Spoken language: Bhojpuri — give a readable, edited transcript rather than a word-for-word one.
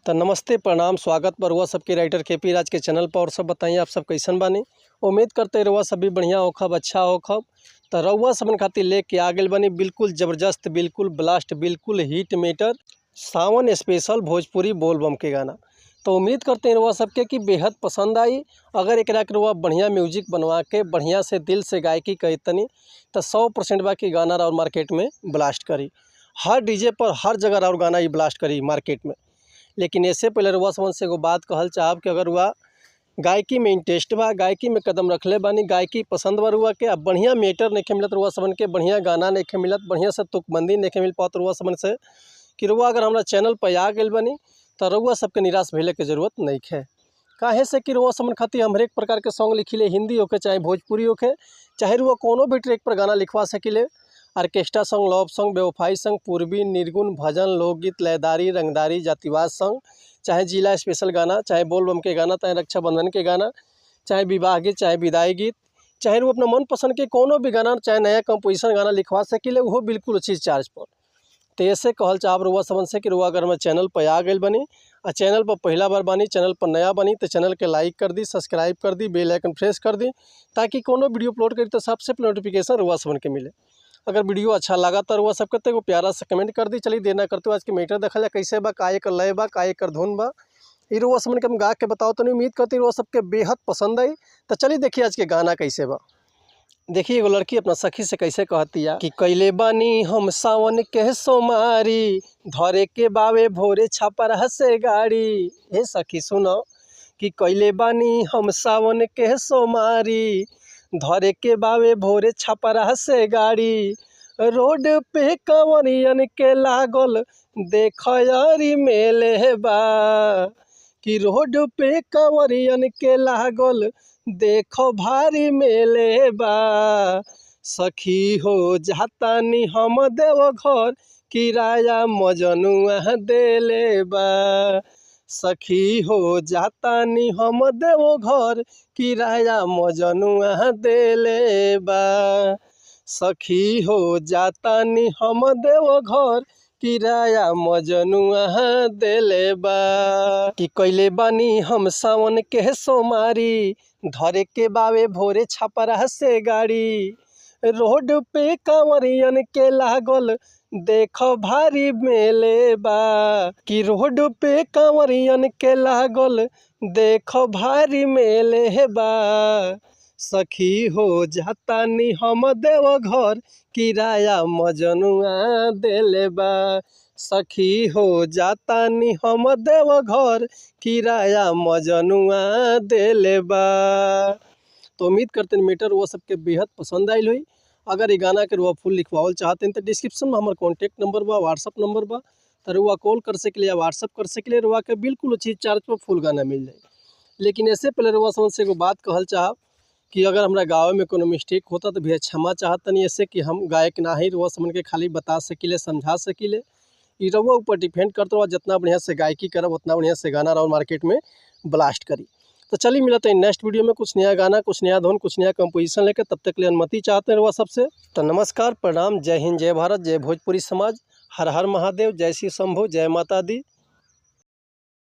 तो नमस्ते, प्रणाम, स्वागत बा रउआ सबके राइटर के पी राज के चैनल पर। और सब बताइए, आप सब कैसन बानी? उम्मीद करते रउआ सब भी बढ़िया होखब, अच्छा होखब। तो रउआ सबन खातिर लेके आ गइल बानी बिल्कुल ज़बरदस्त, बिल्कुल ब्लास्ट, बिल्कुल हिट मेटर सावन स्पेशल भोजपुरी बोलबम के गाना। तो उम्मीद करते हैं रउआ सबके कि बेहद पसंद आई। अगर एकरा के रउआ बढ़िया म्यूजिक बनवा के बढ़िया से दिल से गायकी करी तनी तो 100% बा कि गाना और मार्केट में ब्लास्ट करी। हर डीजे पर हर जगह और गाना ही ब्लास्ट करी मार्केट में। लेकिन इससे पहले रउआ सबन से एगो बात कहल चाहब कि अगर रउआ गायकी में इंटरेस्ट बा, गायकी में कदम रखले बानी, गायकी पसंद बा रउआ के, अब बढ़िया मैटर नइखे मिलत रउआ सबन के, बढ़िया गाना नइखे मिलत, बढ़िया से तुकबंदी नइखे मिल पावत रउआ सबन से, कि रउआ अगर हमरा चैनल पर आ गइल बानी तो रउआ सबके निराश भइले के जरूरत नइखे। काहे से कि रउआ सबन खातिर हम हरेक प्रकार के सॉन्ग लिखिले, हिंदी होखे चाहे भोजपुरी होखे, चाहे रउआ कोनो भी ट्रैक पर गाना लिखवा सकिले। ऑर्केस्ट्रा सॉन्ग, लव सॉन्ग, बेवफाई सॉन्ग, पूर्वी, निर्गुण, भजन, लोकगीत, लयदारी, रंगदारी, जातिवाद सॉन्ग, चाहे जिला स्पेशल गाना, चाहे बोलबम के गाना, चाहे रक्षाबंधन के गाना, चाहे विवाह गीत, चाहे विदाई गीत, चाहे वो अपना मनपसंद के कोनो भी गाना, चाहे नया कंपोजिशन गाना लिखवा सकिले, वो बिल्कुल उचित चार्ज पर। तो ऐसे कहल चाहब रउआ सबन से कि रउआ अगर हमारे चैनल पर आ गइल बनी आ चैनल पर पहला बार बानी, चैनल पर नया बनी तो चैनल के लाइक कर दी, सब्सक्राइब कर दी, बेल आइकन प्रेस कर दी, ताकि कोनो वीडियो अपलोड करी तो सबसे पहले नोटिफिकेशन रउआ सबन के मिले। अगर वीडियो अच्छा लगा तो रउआ सबके तो एगो प्यारा सा कमेंट कर दी। चलिए देर ना करते हुए आज के मैटर देखल जाए कैसे बा, का एकर लय बा, का एकर धुन बा, ई रउआ सबन के हम गा के बताओ तनी। उम्मीद करती रउआ सबके बेहद पसंद आई। तो चलिए देखिए आज के गाना कैसे बा। देखिए एगो लड़की अपना सखी से कैसे कहतिया कि कैले बानी हम सावन के सोमारी, धरे के बावे भोरे छापर से गाड़ी। हे सखी सुनो कि कैले बानी हम सावन के सोमारी, धरे के बावे भोरे छापर से गाड़ी। रोड पे कंवरियन के लागल देखयारी मेले बा, कि रोड पे कंवरियन के लागल देखो भारी मेले बा। सखी हो जातानी हम देवघर, किराया मजनुआ देले बा। सखी हो जातानी हम देवघर, किराया मजनुआ देले बा। सखी हो जातानी हम देवघर, किराया मजनुआ देले बा। कि कैले बानी हम सावन के सोमारी, धरे के बावे भोरे छापरा से गाड़ी। रोड पे कंवरियन के लागल देखो भारी मेले बा, कि रोड पे कंवरियन के लागल देखो भारी मेले बा। सखी हो जातानी हम देवघर, किराया मजनुआ देले बा। सखी हो जातानी हम देवघर, किराया मजनुआ देले बा। तो उम्मीद करते हैं मीटर वो सबके बेहद पसंद आयल हुई। अगर ये गाना के रुआ फुल लिखवावल चाहते हैं तो डिस्क्रिप्शन में हमारे कॉन्टैक्ट नंबर बा, व्हाट्सअप नंबर बा, तो रुआ कॉल कर सकले या व्हाट्सअप कर सकले, रुआ के बिल्कुल उचित चार्ज पर फुल गाना मिल जाए। लेकिन ऐसे पहले रुआ समझ से एगो बात कहल चाहब कि अगर हमरा गावे में कोनो मिस्टेक होता तो भैया क्षमा चाहतनी, ऐसे कि हम गायक ना ही, रुआ समझ के खाली बता सकिले, समझा सकिले। ई रउआ ऊपर डिपेंड करते रहुआ, जितना बढ़िया से गायकी करब उतना बढ़िया से गाना राउर मार्केट में ब्लास्ट करी। तो चलिए मिलते हैं नेक्स्ट वीडियो में कुछ नया गाना, कुछ नया धुन, कुछ नया कंपोजिशन लेकर। तब तक के लिए अनुमति चाहते हैं रउआ सबसे। तो नमस्कार, प्रणाम, जय हिंद, जय भारत, जय भोजपुरी समाज, हर हर महादेव, जय श्री शंभो, जय माता दी।